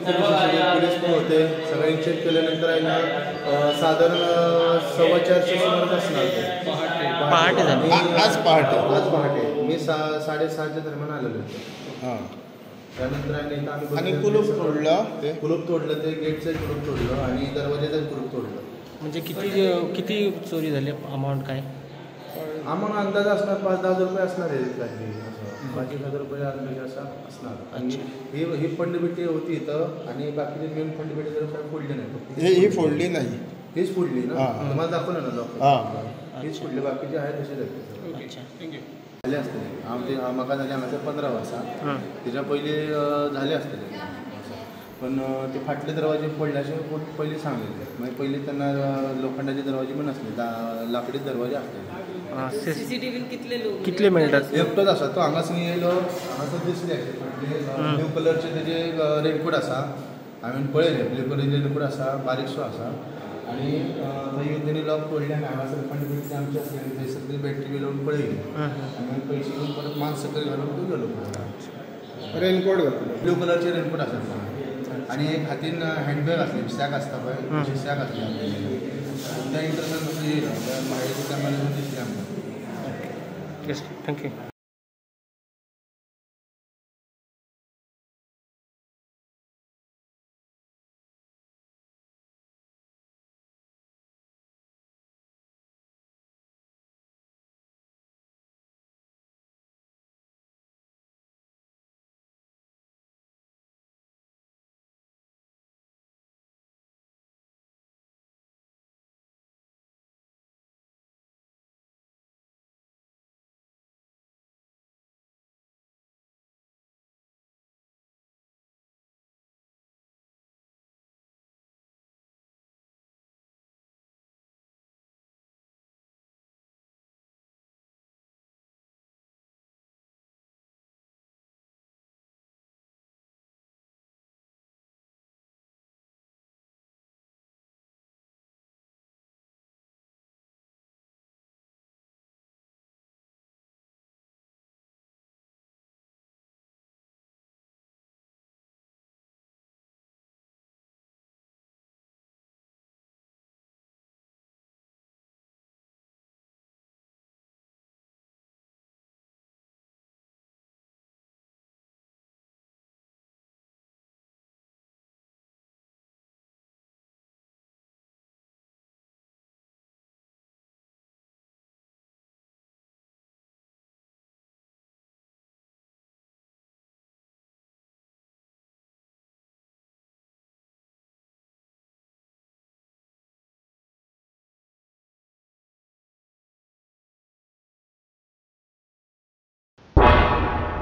Police police पण होते. सगळ्यांनी चेक केल्यानंतर आहे ना साधारण 425 सुमारास असणार. पहाटे झाले. आज पहाटे. आज पहाटे मी 6:30च्या दरम्यान आलेलो होतो. हां, त्यानंतर आम्ही आणि कुलूप तोडलं, ते कुलूप तोडलं, ते गेटचं कुलूप तोडलं आणि दरवाज्याचं कुलूप तोडलं. म्हणजे किती किती चोरी झाली, अमाऊंट काय? आम्हाला अंदाज असणार 5-10 हजार रुपये असणार आहे, काही असं 5-1 हजार रुपये अंदाज असा असणार. आणि ही ही फंडपेटी होती इथं आणि बाकीचे मेन फंडपेटी तर काय फोडली नाही, ही फोडली नाही, हीच फोडली ना, तुम्हाला दाखवलं ना लॉक, हां हीच फोडली, बाकीचे आहे तसेच आहेत. अच्छा, thank you. झाले असते आमचे म्हाका झाले हांगासर 15 वर्सां, तेच्या पयलीं झाले आसतले, पण ते फाटले दरवाजे फोडल्याचे पयलीं सांगलेले. मागीर पयलीं तेन्ना लोखंडाचे दरवाजे पण नासले, लाकडी दरवाजे आसलेले. सीसीटीव्ही कितले लोक कितले मेळटात? एकटोच आसा तो, हांगासर येयलो, हांगासर दिसले फाटले ब्लू कलरचे तेजे रेनकोट आसा, हांवें पळयलें ब्लू कलरचे रेनकोट आसा, बारीकसो आसा. आनी थंय येवन तेणी लॉक तोडलें आनी हांगासर फंड आमचे आसले आनी थंयसर तेणी बॅटरी बी लावन पळयली आनी मागीर पयशे घेवन परत मान सकयल घालून तो गेलो. रेनकोट घातलो, ब्लू कलरचे रेनकोट आसा आनी एक हातीन हँडबॅग आसली, सॅक आसता पळय तशी सॅक आसली. त्या इंटरसान कसं येयलो मागीर त्या दिसलें आमकां. Thank you.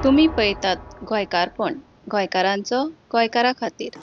तुम्ही पळयतात गोंयकारपण, गोंयकारांचो गोंयकारा खातीर.